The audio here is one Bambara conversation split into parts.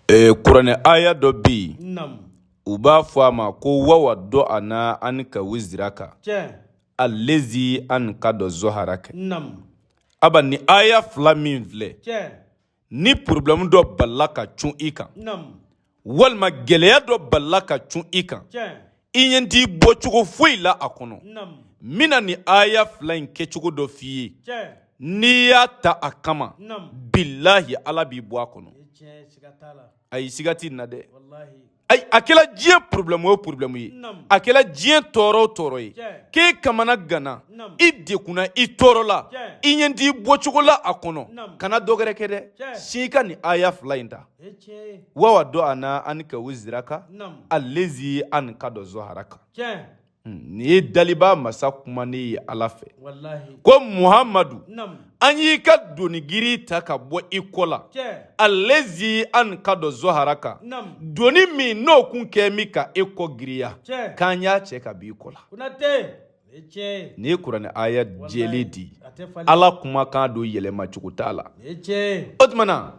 Kuranɛ aya dɔ bɛ yen, u b'a fɔ a ma ko wa wada'ana anka wiziraka alezi ankada zoharaka. Aba, ni aya fila min filɛ, ni problème dɔ balila ka cun i kan, walima gɛlɛya dɔ balila ka cun i kan, i ɲɛ t'i bɔcogo foyi la a kɔnɔ, n bɛna ni aya fila in kɛcogo dɔ f'i ye. N'i y'a ta a kama, bilahi, Ala b'i bɔ a kɔnɔ. Ayi, siga t'i na dɛ. Ayi, a kɛla diɲɛ problème o problème ye, a kɛla diɲɛ tɔɔrɔ o tɔɔrɔ ye, k'e kamana ganna, i degunna, i tɔɔrɔla, i ɲɛ t'i bɔcogo la a kɔnɔ, kana dɔ wɛrɛ kɛ dɛ, sin i ka nin aya fila in ta: wa wada'ana anka wiziraka alezi ankada zoharaka. Nin ye daliba masa kumanen ye Ala fɛ ko Muhamadu, an y'i ka doni girin ta ka bɔ i kɔ la, alezi ankada zoharaka, doni min n'o kun kɛ min ka e kɔ giriya, k'an y'a cɛ ka b'i kɔ la. Nin ye kuranɛ aya jɛlen di, Ala kumakan don, yɛlɛmacogo t'a la. O tuma na,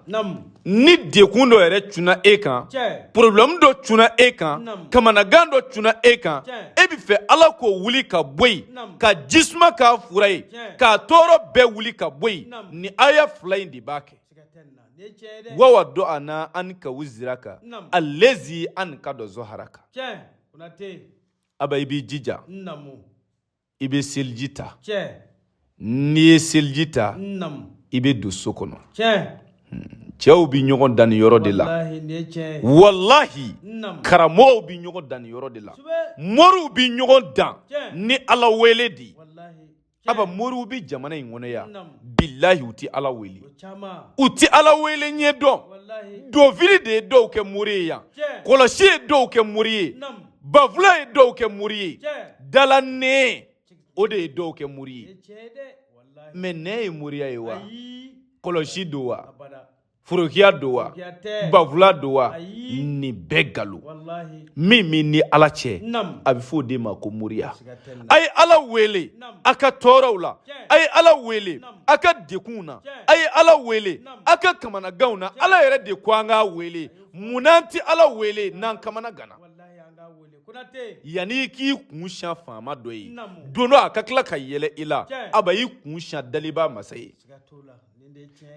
ni dekun dɔ yɛrɛ cunna e kan, problème dɔ cunna e kan, kamanagan dɔ cunna e kan, e bɛ fɛ Ala k'o wuli ka bɔ yen, ka jisuma k'a fura ye, k'a tɔɔrɔ bɛɛ wuli ka bɔ yen, ni aya fila in de b'a kɛ: wa wada'ana anka wiziraka alezi ankada zoharaka. Aba, i b'i jija, i bɛ seliji ta. N'i ye seliji ta, i bɛ don so kɔnɔ. Cɛw bɛ ɲɔgɔn dan nin yɔrɔ de la, walahi. Karamɔgɔw bɛ ɲɔgɔn dan nin yɔrɔ de la, moriw bɛ ɲɔgɔn dan ni Ala wele de ye. Aba, moriw bɛ jamana in kɔnɔ yan, bilahi, u tɛ Ala wele, u tɛ Ala wele ɲɛ dɔn. Donfili de ye dɔw kɛ mori ye yan, kɔlɔsi ye dɔw kɛ mori ye, bafula ye dɔw kɛ mori ye, dala nɛ o de ye dɔw kɛ mori ye. Mais nɛ ye moriya ye wa? Kɔlɔsi don wa? Forokiya don wa? Bafula don wa? Nin bɛɛ nkalon. Min min ni Ala cɛ, a bɛ fɔ o de ma ko moriya. A ye Ala wele a ka tɔɔrɔw la, a ye Ala wele a ka dekunw na, a ye Ala wele a ka kamanaganw na. Ala yɛrɛ de ko an k'a wele. Mun n'an tɛ Ala wele n'an kamana ganna? Yanni i k'i kun siyan faama dɔ ye, don dɔ a ka tila ka yɛlɛ i la, aba, i kun siyan daliba masa ye.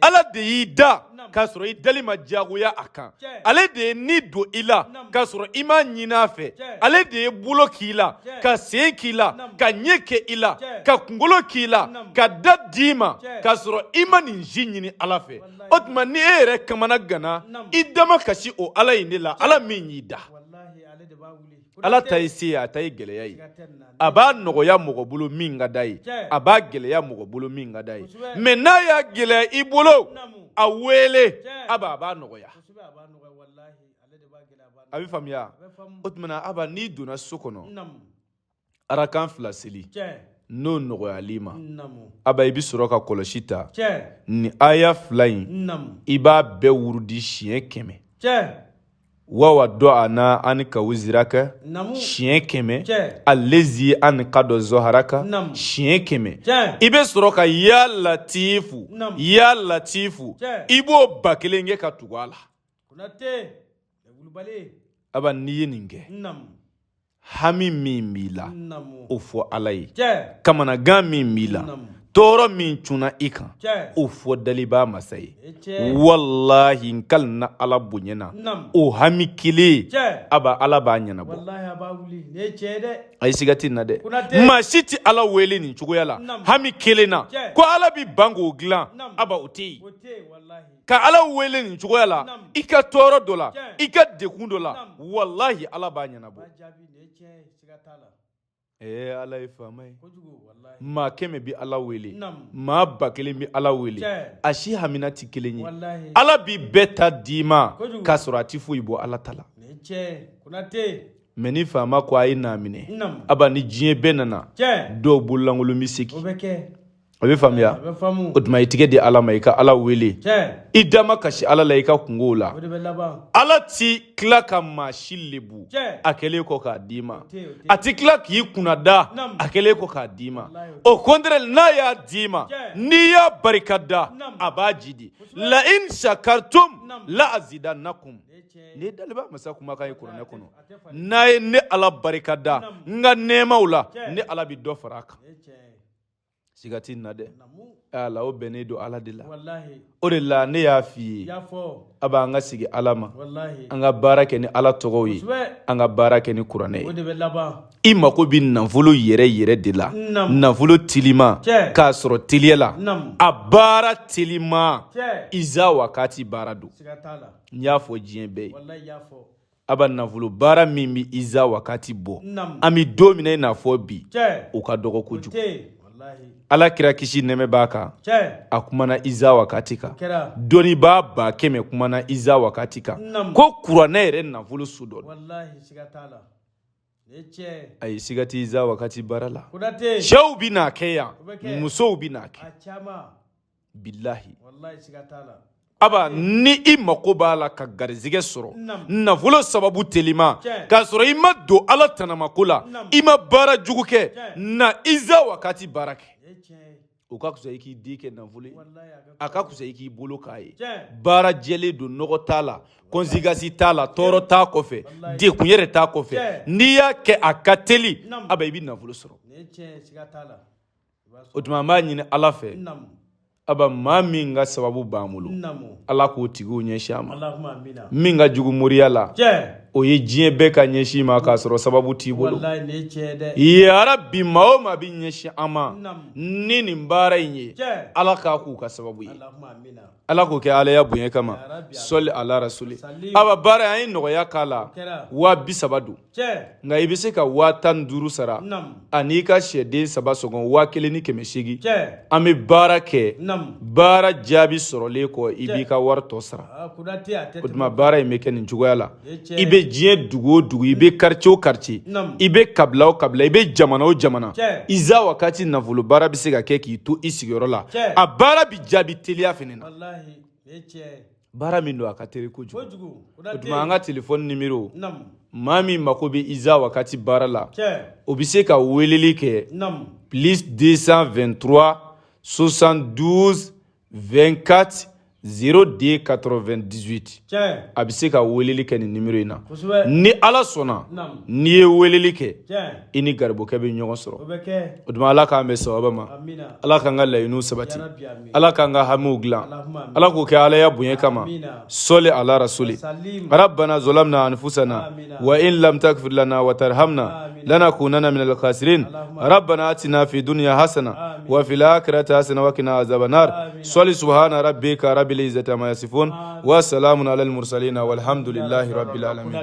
Ala de y'i da k'a sɔrɔ i dali ma diyagoya a kan. Ale de ye ni don i la k'a sɔrɔ i m'a ɲini a fɛ. Ale de ye bolo k'i la, ka sen k'i la, ka ɲɛ kɛ i la, ka kunkolo k'i la, ka da d'i ma k'a sɔrɔ i ma nin si ɲini Ala fɛ. O tuma, ni e yɛrɛ kamana ganna, i damakasi o Ala in de la, Ala min y'i da. Ala ta ye se ye, a ta ye gɛlɛya ye. A b'a nɔgɔya mɔgɔ bolo min ka d'a ye, a b'a gɛlɛya mɔgɔ bolo min ka d'a ye. Mais n'a y'a gɛlɛya i bolo, a wele, aba, a b'a nɔgɔya. A bɛ faamuya. O tuma na, aba, n'i donna so kɔnɔ, arakan fila seli, n'o nɔgɔyal'i ma, aba, i bɛ sɔrɔ ka kɔlɔsi ta. Ni aya fila in, i b'a bɛɛ wurudi siɲɛ 100: wa wada'ana anka wiziraka siɲɛ 100, alezi ankada zoharaka siɲɛ 100. I bɛ sɔrɔ ka ya latifu, ya latifu, i b'o 1000 kɛ ka tugu a la. Aba, n'i ye nin kɛ, hami min b'i la, o fɔ Ala ye. Kamanagan min b'i la, tɔɔrɔ min cunna i kan, o fɔ daliba masa ye. Walahi, n kalinna Ala bonya na, o hami kelen, aba, Ala b'a ɲɛnabɔ. Ayi, siga tɛ na dɛ. Maa si tɛ Ala wele nin cogoya la hami kelen na ko Ala bi ban k'o dilan. Aba, o tɛ yen. Ka Ala wele nin cogoya la i ka tɔɔrɔ dɔ la, i ka degun dɔ la, walahi, Ala b'a ɲɛnabɔ. Ee, Ala ye faama ye. Maa 100 bɛ Ala wele, maa 1000 bɛ Ala wele, a si hamina tɛ kelen ye. Ala bi bɛɛ ta d'i ma k'a sɔrɔ a tɛ foyi bɔ Ala ta la. Mais ni faama ko a ye n'a minɛ, aba, ni diɲɛ bɛɛ nana, dɔw bololankolon bɛ segin. O bɛ faamuya. O tuma i tigɛ di Ala ma, i ka Ala wele, i dama kasi Ala la i ka kunkow la. Ala ti tila ka maa si lebu a kɛlen kɔ k'a d'i ma, a ti tila k'i kunnada a kɛlen kɔ k'a d'i ma. Au contraire, n'a y'a d'i ma, n'i y'a barika da, a b'a jidi. La in shakartum la azidannakum. Nin ye daliba masa kumakan ye kuranɛ kɔnɔ. N'a ye ne Ala barika da n ka nɛɛmaw la, ne Ala bɛ dɔ fara a kan. Siga tɛ na dɛ, ala o bɛnnen don Ala de la. O de la ne y'a f'i ye, a b'an ka sigi Ala ma, an ka baara kɛ ni Ala tɔgɔw ye, an ka baara kɛ ni kuranɛ ye. I mako bɛ nafolo yɛrɛ yɛrɛ de la, nafolo telima k'a sɔrɔ teliya la, a baara telima iza wakati baara don. N y'a fɔ diɲɛ bɛɛ ye, a b'a nafolo baara min bɛ iza wakati bɔ, an bɛ don min na i n'a fɔ bi, o ka dɔgɔ kojugu. Ala kira kisi nɛmɛ b'a kan, a kumana iza wakati kan, dɔnnibaa 100 000 kumana iza wakati kan, ko kuranɛ yɛrɛ nafolo so dɔ. Ayi, siga tɛ iza wakati baara la. Cɛw bɛ n'a kɛ yan, musow bɛ n'a kɛ, bilahi. Aba, ni i mako b'a la ka garizigɛ sɔrɔ nafolo sababu telima, k'a sɔrɔ i ma don Ala tanamako la, i ma baara jugu kɛ, na iza wakati baara kɛ. O ka fisa i k'i den kɛ nafolo ye, a ka fisa i k'i bolo k'a ye. Baara jɛlen don, nɔgɔ t'a la, conséquence t'a la, tɔɔrɔ t'a kɔfɛ, dekun yɛrɛ t'a kɔfɛ. N'i y'a kɛ, a ka teli, aba, i bɛ nafolo sɔrɔ. O tuma an b'a ɲini Ala fɛ, aba, maa min ka sababu b'an bolo, Ala k'o tigiw ɲɛsin an ma. Min ka jugu moriya la, o ye diɲɛ bɛɛ ka ɲɛsin ma k'a sɔrɔ sababu t'i bolo. Yarabi, maa o maa bɛ ɲɛsin an ma ni nin baara in ye, Ala k'a k'u ka sababu ye, Ala k'o kɛ Alaya bonya kama. Sɔli ala rasuli. Aba, baara an ye nɔgɔya k'a la, 30 000 don, nka i bɛ se ka 15 000 sara ani i ka sɛden saba sɔngɔ 1800. An bɛ baara kɛ, baara jaabi sɔrɔlen kɔ, i b'i ka wari tɔ sara. O tuma baara in bɛ kɛ nin cogoya la. I bɛ diɲɛ dugu o dugu, i bɛ quartier o quartier, i bɛ kabila o kabila, i bɛ jamana o jamana, iza wakati nafolo baara bɛ se ka kɛ k'i to i sigiyɔrɔ la. A baara bɛ jaabi teliya fana na. Baara min don, a ka teli kojugu. O tuma an ka telefɔni nimero, maa min mako bɛ iza wakati baara la, o bɛ se ka weleli kɛ plus 223 72 24 02 98. A bɛ se ka weleli kɛ nin nimero in na. Ni Ala sɔnna, n'i ye weleli kɛ, i ni garibukɛ bɛ ɲɔgɔn sɔrɔ. O tuma Ala k'an bɛn sawaba ma, Ala k'an ka laɲiniw sabati, Ala k'an ka hamiw dilan, Ala k'o kɛ Alaya bonya kama. Sɔli ala rasuli. Rabbana zolamna anfusana wa in lam takfir lana wa tarhamna lanakunanna min alkhasirin. Rabbana atina fi dunya hasana wa fil akhirati hasana wa qina azaban nar. Sɔli subhana rabbika rabbil izzati amma yasifun wa salamun alal mursalin walhamdulillahi rabbil alamin.